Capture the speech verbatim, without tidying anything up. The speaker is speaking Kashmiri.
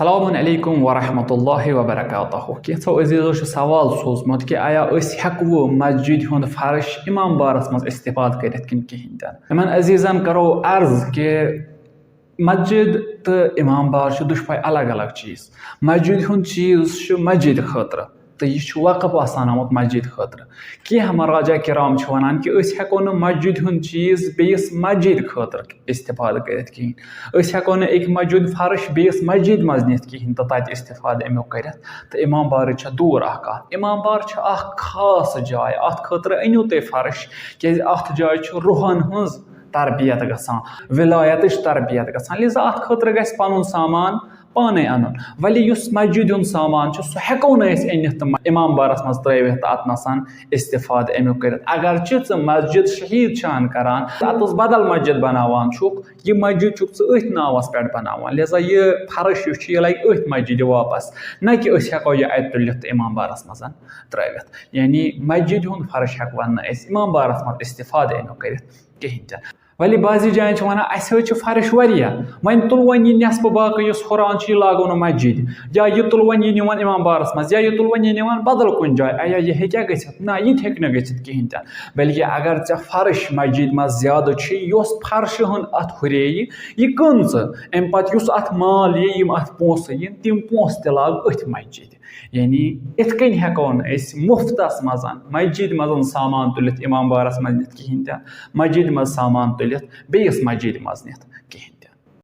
السلام علیکم ورحمۃ اللہ وبرکاتہ۔ کینٛژھو عزیزو چھُ سوال سوٗزمُت کہِ آیا أسۍ ہٮ۪کوٕ مسجد ہُنٛد فرش امام بارس منٛز استفادٕ کٔرِتھ کِنہٕ کِہیٖنۍ تہِ نہٕ؟ یِمن عزیزن کرو عرض کہِ مسجد تہٕ امام بار چھِ دُشوے الگ الگ چیٖز۔ مسجد ہُنٛد چیٖز چھُ مسجد خٲطرٕ، تہٕ یہِ چھُ وقف آسان آمُت مسجد خٲطرٕ۔ کینٛہہ مراجع کرام چھِ وَنان کہِ أسۍ ہٮ۪کو نہٕ مسجد ہُنٛد چیٖز بیٚیِس مسجد خٲطرٕ استفادٕ کٔرِتھ کِہیٖنۍ۔ أسۍ ہٮ۪کو نہٕ أکہِ مسجد فرش بیٚیِس مسجد منٛز نِتھ کِہیٖنۍ تہٕ تَتہِ استفادٕ اَمیُک کٔرِتھ۔ تہٕ امام بارٕچ چھےٚ دوٗر اَکھ کَتھ۔ امام بار چھِ اَکھ خاص جاے، اَتھ خٲطرٕ أنِو تُہۍ فرش، کیٛازِ اَتھ جایہِ چھُ روحن ہٕنٛز تربیت گژھان، ولایتٕچ تربیت گژھان، لہذا اَتھ خٲطرٕ گژھِ پَنُن سامان پانے اَنُن۔ ولی یُس مسجد ہُنٛد سامان چھُ، سُہ ہٮ۪کو نہٕ أسۍ أنِتھ تہٕ امام بارس منٛز ترٲوِتھ تہٕ اَتھ نَسَن استفادٕ اَمیُک کٔرِتھ۔ اگرچہِ ژٕ مسجد شہید چھان کران، اَتَس بدل مسجد بناوان چھُکھ، یہِ مسجد چھُکھ ژٕ أتھۍ ناوَس پٮ۪ٹھ بناوان، لہذا یہِ فرش یُس چھُ، یہِ لگہِ أتھۍ مسجدِ واپس، نہ کہِ أسۍ ہٮ۪کو یہِ اَتہِ تُلِتھ تہٕ امام بارس منٛز ترٲوِتھ۔ یعنی مسجد ہُنٛد فرش ہٮ۪کو نہٕ أسۍ امام بارس منٛز استفادٕ اَمیُک کٔرِتھ کِہیٖنۍ تہِ۔ ولی بعضی جایَن چھِ وَنان، اَسہِ حظ چھِ فرش واریاہ، وۄنۍ تُل وۄنۍ یہِ نٮ۪صفہٕ باقٕے یُس ہُران چھُ، یہِ لاگو نہٕ مسجد، یا یہِ تُل وۄنۍ یہِ نِوان امام بارس منٛز، یا یہِ تُل وۄنۍ یہِ نِوان بدل کُنہِ جایہِ۔ آیا یہِ ہیٚکیٛاہ گٔژھِتھ؟ نہ، یہِ تہِ ہیٚکہِ نہٕ گٔژھِتھ کِہیٖنۍ تہِ نہٕ۔ بلکہِ اگر ژےٚ فرش مسجد منٛز زیادٕ چھِ، یۄس فرشہِ ہُنٛد اَتھ ہُرے یہِ، یہِ کٕن ژٕ، اَمہِ پَتہٕ یُس اَتھ مال یہِ، یِم اَتھ پونٛسہٕ یِن، تِم پونٛسہٕ تہِ لاگ أتھۍ مسجد۔ یعنی یِتھ کٔنۍ ہٮ۪کو نہٕ أسۍ مُفتَس منٛز مسجد منٛز سامان تُلِتھ امام بارس منٛز نِتھ کِہیٖنۍ تہِ، مسجد منٛز سامان تُلِتھ بیٚیِس مسجد منٛز نِتھ کِہیٖنۍ۔